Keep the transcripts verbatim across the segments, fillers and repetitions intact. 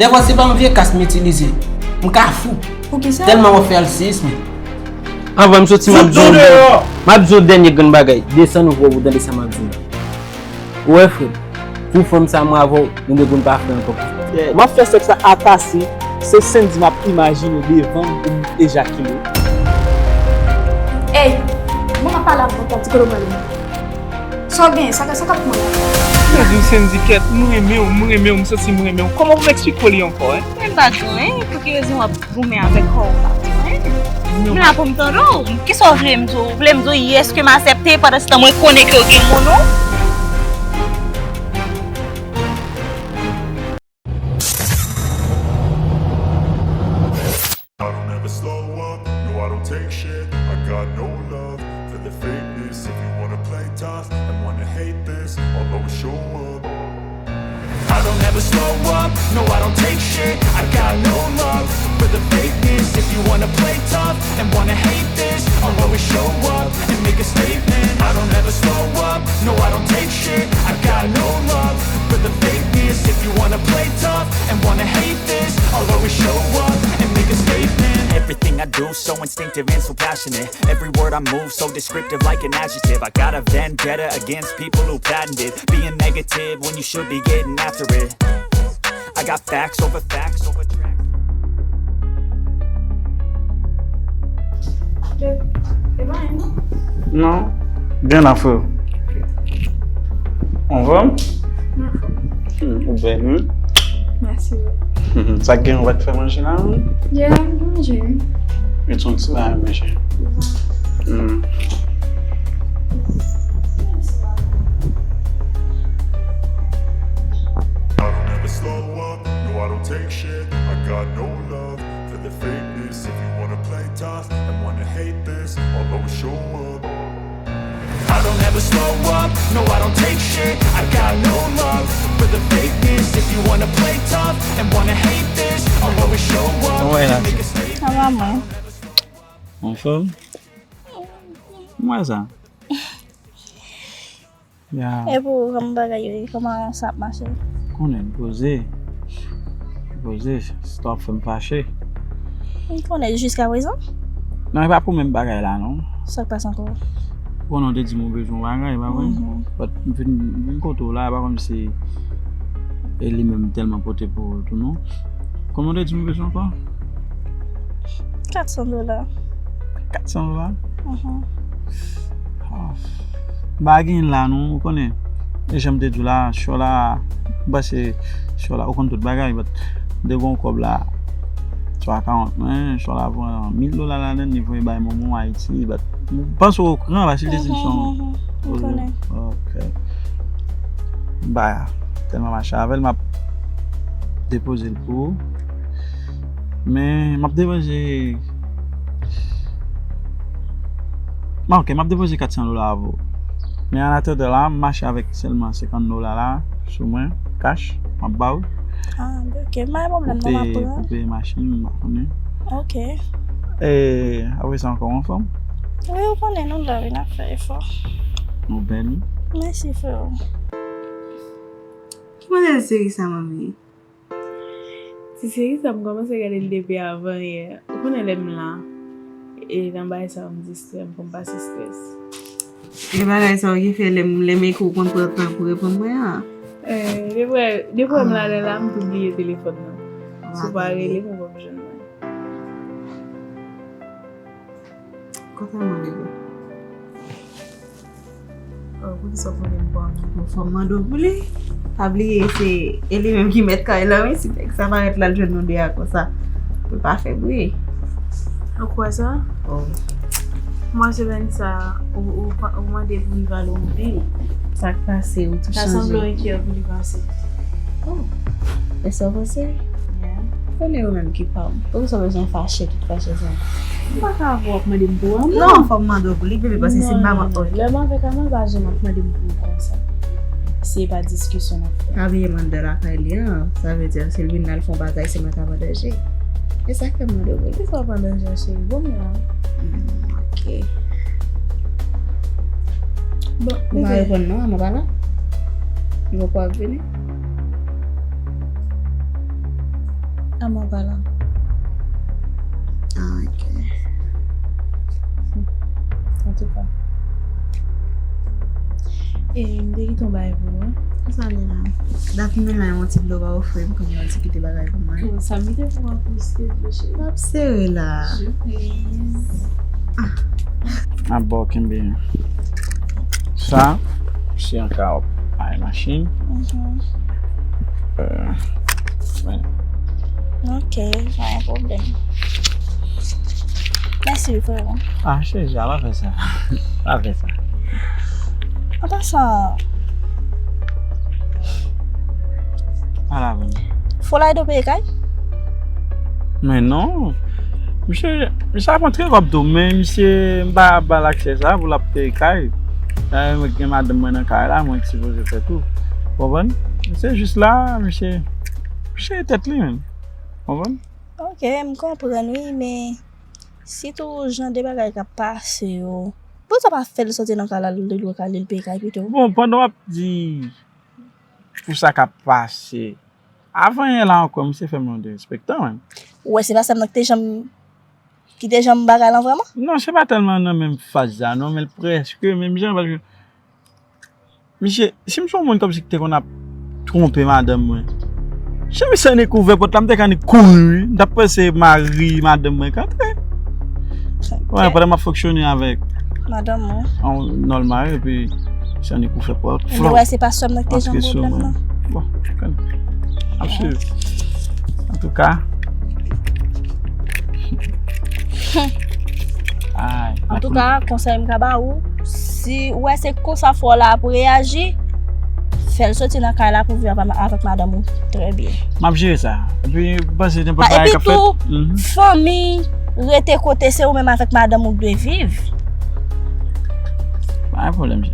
Dèfwa se pa yon vye kas m itilize. M ka fou. Poukisa? Tèlman w ap fè alseyis mwen. Anvan m soti, m ap di w, m ap di w dènye grenn bagay. Desann ou pou w tande sa m ap di w la. Ou wè, frè m, pou fanm sa, mwen avè w, nou gen pou n pa fè ankò. M ap fè sèks la atase, se Sendy m ap imajine devan m pou m ejakile. Ey, mwen m ap pale avè w, ti kolo mwen. Sa w genyen? Sa, sa k ap pran w? Mwen di w, Sendy, kèt, m renmen w, m renmen w, m santi m renmen w. Kòman pou m eksplike w li ankò, en? Men m pa di w anyen, pou ki rezon w ap goumen avèk kò w la? Mwen la pou m tande w. Kisa w vle m di w? W vle m di w yes ke m aksepte, pandan se tan mwen konnen ke w gen moun ou? I don't ever slow up, no, I don't take shit. I got no love for the fakeness. If you wanna play tough and wanna hate this, I'll always show up. I don't ever slow up, no, I don't take shit. I got no love for the fakeness. If you wanna play tough and wanna hate this, I'll always show up and make a statement. I don't ever slow up, no, I don't take shit. I got no love for the fakeness. If you wanna play tough and wanna hate this, I'll always show up and make a statement. Everything I do so instinctive and so passionate. Every word I move so descriptive like an adjective. I got a vendetta against people who patented being negative when you should be getting after it. I got facts over facts over tracks. Babe, e pa anyen non. Non. Byen la, frè. Anfòm? Anfòm. Hmm, ou bèl, wi. Mèsi, wi. Sa k gen, ou pa t fè manje la, wi? Yeah, m manje, wi. Met yon ti bagay manje. Hmm. I don't ever slow up, no, I don't take shit. I got no love for the fakeness. If you wanna play tough and wanna hate this, I'll always show up. I don't ever slow up, no, I don't take shit. I got no love for the fakeness. If you wanna play tough and wanna hate this, I'll always show up and make a statement. Sa va, mwen? Anfòm? Mwen sa. Ya. E pou ou, kòman bagay yo ye? Kòman sa ap mache? Konnen, poze. Poze, sa w ap fè m fache. M konnen jiskaprezan. Non, e pa pou menm bagay la, non. Sa k pase ankò? Konnen w te di m ou bezwen yon bagay, pa vre? Mhm. But m vin, m vin kote w la, e pa kòmsi e li menm tèlman pote pou ou tou, non. Kòman w te di m ou bezwen ankò? Katsan dola. Katsan dola? Mhm. Ah. M pa gen la, non, ou konnen. E jan m te di w la, cho la, m panse cho la, ou konn tout bagay, but m te gen yon kòb la, twa karant mwen, cho la pran mil dola ladann, li voye bay manman w Ayiti, but m panse w okouran, paske l te di m se yon. Mhm, mhm, mhm. M konnen. Ok. M pa tèlman mache avè l, m ap depoze l pou ou. Men, m ap depoze. Bon, ok, m ap depoze katsan dola avè w. Men, an atandan la, m mache avèk sèlman senkant dola la sou mwen, cash, m ap ba w. Ah, ok, m pa gen pwoblèm, non, m ap pran. Pou peye machin, m pa konnen. Ok. E, apre sa ankò, w anfòm? Wi, ou konnen, nou la, wi, n ap fè efò. Nou bèl, wi. Mèsi, freo. Ki modèl seri sa, manmi? Ti seri sa, m kòmanse gade l depi avan yè. Ou konnen lè m la, e nan bagay sa yo, m distrè m pou m pase estrès. E bagay sa yo ki fè lè m, lè m ekri w konn pran tan pou reponn mwen an. Eh, depi, depi w wè m la, lè la, m tou bliye telefòn nan. Si w pa rele m, ou p ap jwenn mwen. Kontan mwen, bebe. Oh, poukisa w mande m pou anmè? Bon, fò m mande w pou li. Pa bliye, se, e li menm ki mèt kay la, wi. Si nèg sa parèt la, l jwenn nou de a konsa, pou l pa fè bri. Ou kwè sa? Oh. Mwa semèn sa, ou, ou, ou mande pou li pale w anpil. Sa k pase, ou tou chanje. Sa sanble w enkyè pou li pase. Oh. E sa w panse? Yeah. Konnen ou menm ki pa w. Poukisa w bezwen fache tout fache sa? M pa ka wè w ap mande m pou anmè. Non, fò m mande w pou li, bebe, paske si m pa mande w. Lè m avèk anmè, pa janm ap mande m pou ou konsa. Se pa diskisyon n ap fè. Pa bliye m anndan lakay li an. Sa vle di, si l vin la, l fè yon bagay, se mwen k ap an danje. E sa k fè m mande w pou li. Poukisa w ap an danje, cheri? Bon, m la. Hmm, ok. Bon, ou pa reponn non, anmè pa la? M poko ap vini. Sa mwen pa la. Ah, ok. Antouka. E, m te kite yon bagay pou ou, wi. Kisa li la? Dat m vin la, yon ti dlo pa ofri m, kounye a yon ti kite bagay pou mwen. Bon, sa m kite pou mwen pou se dlo, cheri. M ap sere la. Sipriz. Ah. M ap ba w kenbe. Sa, se yon kawòp ay machin. Mhm. Euh, men. Ok, pa gen pwoblèm. Mèsi, frero. Ah, cheri, pa fè sa. Pa fè sa. An pasan, ala vini. Fò la ede w peye kay? Men non. Misye, misye ap antre kòb tou, men misye, m pa ba l aksè sa pou l ap peye kay. Dayè, mwen gen madanm mwen nan kay la, mwen ki sipoze fè tou. Konprann? Se jis la, misye, misye tèt li menm. Konprann? Ok, m konprann wi, men sitou jan de bagay k ap pase yo, poukisa w pa fè l soti nan kay la, li lwe kay li, li peye kay pito? Bon, pandan w ap di pou sa k ap pase, avan yè la ankò, misye fè m yon derespektan menm. Ou wè, se pa sa m nan ki te janm ki te janm bagay lan vrèman? Non, se pa tèlman nan menm faz la, non, men l prèske menm jan, paske misye, si m se yon moun kòmsi ki te konn ap twonpe madanm mwen, si misye annik ouvè pòt la, m te ka annik kouri, wi. M t ap panse mari madanm mwen k antre. Wè, pandan m ap fonksyone avèk madanm ou. Yon nòl mari, epi misye annik ouvè pòt. Antre sou mwen. Bon, ap swiv. Antouka. Antouka, konsèy m ka ba ou, si ou wè se konsa frè w la ap reyaji, fè l soti nan kay la pou viv avè-, avèk madanm ou. Trè byen. M ap jere sa. Epi, m panse nenpòt bagay k ap fèt. Epi tou, fanmi rete kote se ou menm avèk madanm ou k dwe viv. Pa gen pwoblèm.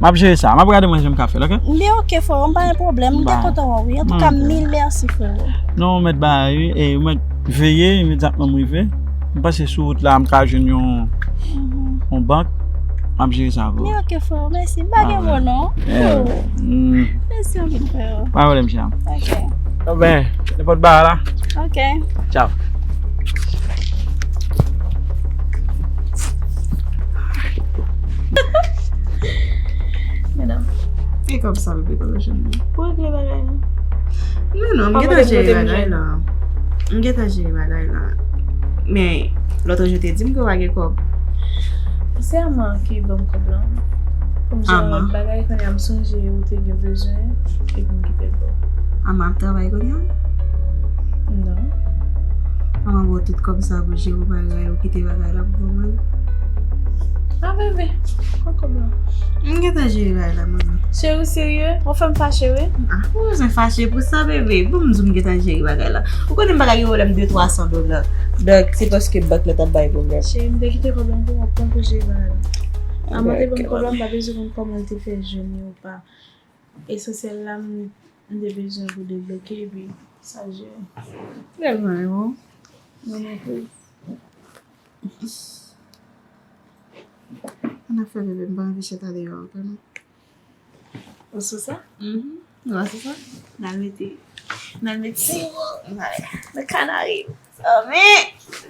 M ap jere sa. M ap gade mwen jan m ka fè l, ok? Men ok, frero, m pa gen pwoblèm. M te kontan wè w, wi. Antouka, mil mèsi, frero. Non, ou mèt bagay, wi. E ou mèt veye imedyatman m rive. M panse sou wout la, m ka jwenn yon, yon bank. M ap jere sa pou ou. Men ok, frero, mèsi. M pa gen mo, non. Mèsi anpil, frero. Pa gen pwoblèm, cheri. Ok. Bon, ben, nenpòt bagay la. Ok. Tchao. Medam. E kòb sa, bebe, pa bezwen. Pou regle bagay la. Men non, m gentan jere bagay la. M gentan jere bagay la. Men, lòt jou te di m ke w pa gen kòb. Se Ama ki ban m kòb la. Pou m jere lòt bagay, kounye a m sonje ou te gen bezwen, epi m kite l ba w. Ama ap travay kounye a? Non. Ama ba w tout kòb sa pou jere bagay, ou kite bagay la pou ban mwen. Ah, bebe, pran kòb la. M gentan jere bagay la, manman. Cheri, ou serye? Ou fè m fache, wi. Ah, ou bezwen fache pou sa, bebe? Bon, m di w m gentan jere bagay la. Ou konnen m pa ka gen pwoblèm de twa san dola. Donk, se paske bank la t ap bay pwoblèm. Cheri, m te kite kòb la pou w ap pran pou jere bagay la. Ama te ban m kòb la, m pa bezwen konn kòman l te fè jwenn li ou pa. Esansyèl la, m, m te bezwen pou debloke, epi sa jere. Tèlman, wi. Mwen non plis. Ann ap fè bebe, m pa anvi chita deyò ankò, non. Ou sou sa? Mhm. Ou sou sa? N al mete, n al mete siwo nan kanari. Zanmi!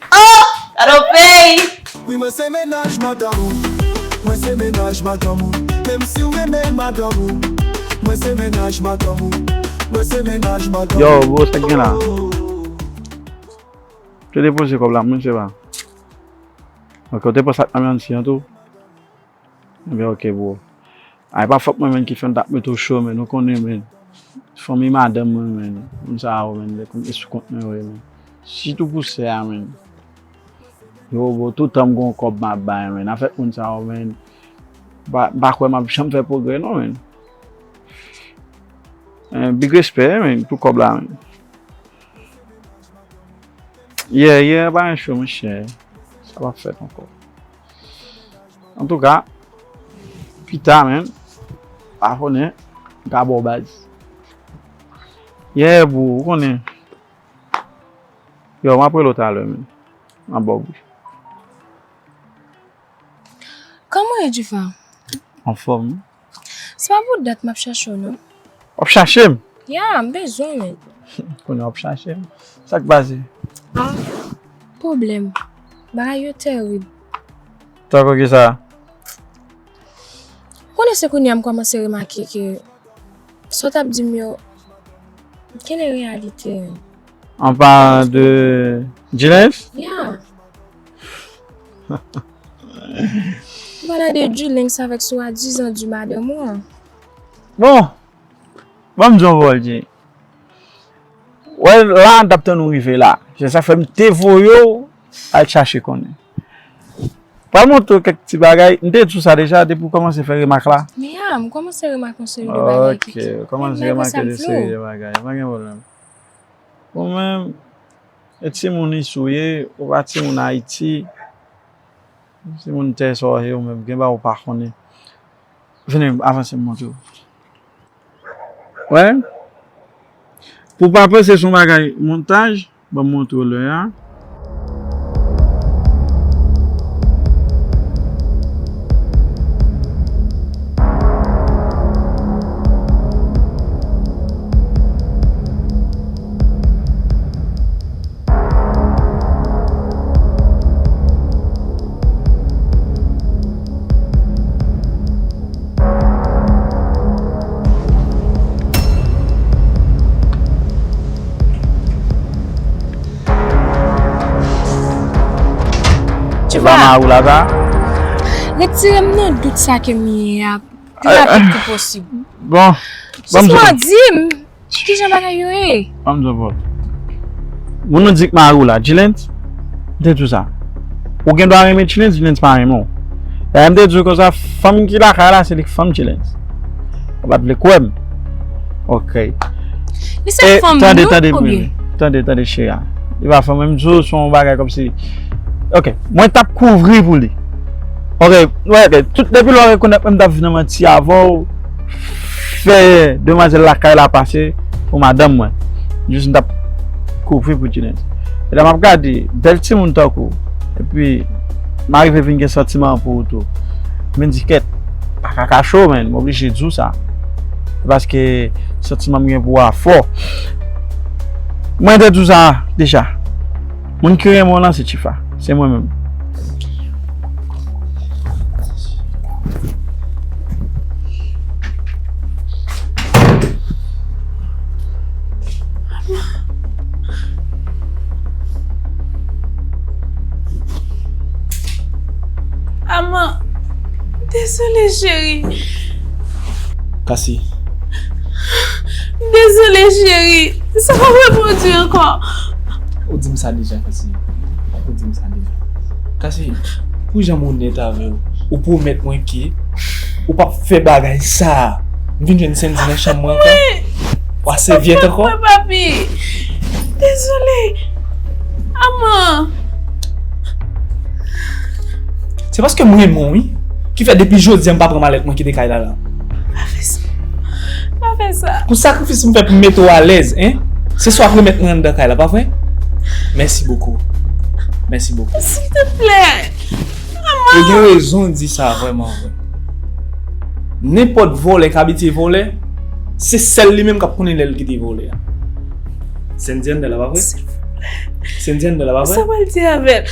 Oh! Gade yon peyi! Wi, mwen se mennaj madanm ou. Mwen se mennaj madanm ou. Menm si w renmen madanm ou. Mwen se mennaj madanm ou. Mwen se mennaj madanm ou. Yo, bro, sa k gen la? Te depoze kòb la, mwen se pa. Ok, ou te pran sa k nan men an tou? Ebyen, ok, bro. Ay, pa fòt mwen menm ki fè n t ap mete w cho, menm, ou konnen, menm. Fanmi madanm mwen, menm. Moun sa yo, menm, lè konn e sou kont mwen, wi, menm. Sitou pou sè a, menm. Yo, bro, toutan m gon kòb m ap bay, menm. Afè moun sa yo, menm. M pa, m pa kwè m ap janm fè pwogrè, non, menm. Eh, big respè, menm, pou kòb la, menm. Yeah, yeah, pa gen cho, monchè. Sa p ap fèt ankò. Antouka, pita, menm, pa konnen, m ka ba w baz. Yeah, bro, ou konnen. Yo, m ap rele w talè, menm. M ap ba w bri. Kòman w ye, Djifa? Anfòm, wi. Se pa pou dat m ap chache w, non. W ap chache m? Ya, m bezwen w, men. Kounye a w ap chache m. Sa k pase? Ah, pwoblèm. Bagay yo tèrib. Tankou kisa? Ou konnen se kounye a m kòmanse remake ke sa w t ap di m yo genlè reyalite. An palan de Djilens? Ya. Ou pale de Djilens avèk swadizan di madanm ou an. Bon, ban m di w yon pawòl, Djilens. Wè, la, n t ap tann ou rive la. Se sa k fè m te voye w al chache konnen. Pral montre w kèk ti bagay. M te di w sa deja depi w kòmanse fè remak la. Men ya, m kòmanse remake yon seri de bagay ki. Ok, ou kòmanse remake de seri de bagay. Pa gen pwoblèm. Ou menm, e timoun isi w ye, ou pa timoun Ayiti. Timoun tè sa w ye, ou menm, gen bagay ou pa konnen. Vini, avanse m montre w. Wè. Pou w pa panse se yon bagay montaj, ban m montre w lè a. Tchouba, retire m nan dout sa ke m ye a pi rapid ki posib. Bon, ban m di w. Sispann di m kijan bagay yo ye. Ban m di w, bro. Moun nan di k mari w la, Djilens, m te di w sa. Ou gen dwa renmen Djilens, Djilens pa renmen w. Dayè, m te di w konsa, fanm ki lakay la, se li k fanm Djilens. Ou pa t vle kwè m. Ok. Li se fanm nou oubyen? Tande, tande, cheri a. Li pa fanm, men m di w, se yon bagay kòmsi. Ok, mwen t ap kouvri pou li. Ok, wè, ok. Tout depi lè w rekonèt mwen, m t ap viv nan manti avè w. Fè demwazèl lakay la pase pou madanm mwen. Jis m t ap kouvri pou Djilens. E la m ap gade, bèl timoun tankou w. Epi, m arive vin gen santiman pou ou tou. M vin di, kèt, pa ka kache w, men, m oblije di w sa. Se paske santiman m gen pou ou a fò. Mwen te di w sa deja. Moun ki renmen w lan se Chifa. Se mwen menm. Ama, dezole, cheri. Kasi. Dezole, cheri. Sa p ap repwodui ankò. Ou di m sa deja, Kasi. Ou di m sa deja. Kasi, pou jan m onèt avè w, ou pwomèt mwen ke ou p ap fè bagay sa a. M vin jwenn Sendy nan chanm mwen ankò. W a sèvyèt ankò. Mwen, papi. Dezole. Ama. Se paske m renmen w, wi, ki fè depi jodi a m pa pran malèt mwen kite kay la la. Pa fè sa. Pa fè sa. Pou sakrifis m fè pou m mete w alèz, en? Se sa w ap remèt mwen anndan kay la, pa vre? Mèsi bokou. Mèsi bokou. Silteplè. Ou gen rezon di sa vrèman vre. Nenpòt vòlè k abitye vòlè, se sèl li menm k ap konnen lè l kite vòlè a. Sendy anndan la, pa vre? Sendy anndan la, pa vre? Sa w pral di avè l?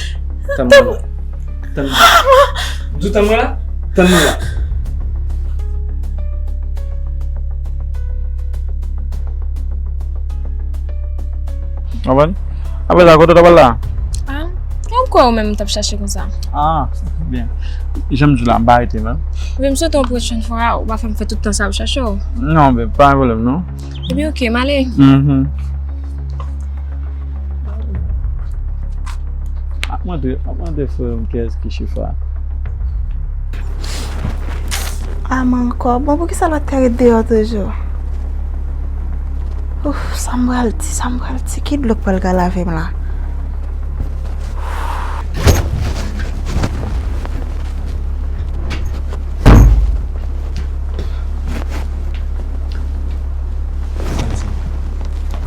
Tann mwen la. Tann mwen la. Tann mwen la. Tann mwen la. Konprann? Apre sa, kote w t ap al la? Ah, ou kwè ou menm m t ap chache konsa? Ah, byen. Jan m di w la, m pa rete menm. Ebyen, m swete yon pwochèn fwa, ou pa fè m fè tout tan sa ap chache w. Non, byen, pa gen pwoblèm, non. Ebyen, oke, m ale. Mhm. Ap mande, ap mande frè m kiyès ki Chifa. Ama ankò. Bon, poukisa lòt te ret deyò toujou? Ouf, sa m pral di, sa m pral di? Ki dlo k pral ka lave m la?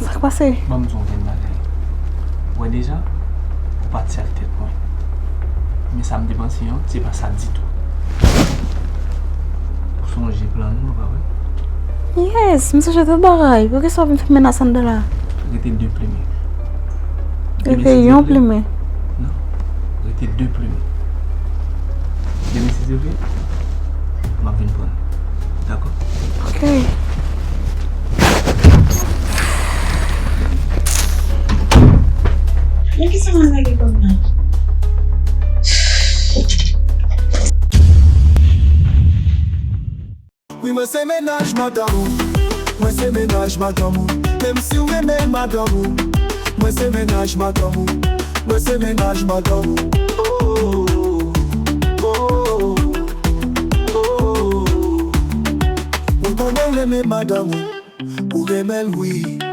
Sa k pase? Ban m di w yon grenn bagay. Ou wè deja, ou pati ak tèt mwen. Men sa m te panse an, se pa sa ditou. Ou sonje plan nou an, pa vre? Yes, m sonje tout bagay. Poukisa w vin fè menas anndan la? Rete de plimen. Rete yon plimen. Non. Rete de plimen. Demen si Dye vle, m ap vin pran nou. Dakò? Ok. Nan kisa mwen lage kòb nan? Wi, mwen se mennaj madanm ou. Mwen se mennaj madanm ou. Menm si w renmen madanm ou. Mwen se mennaj madanm ou. Mwen se mennaj madanm ou. Oh, oh, oh, oh. Mwen konnen w renmen madanm ou. Ou renmen l, wi.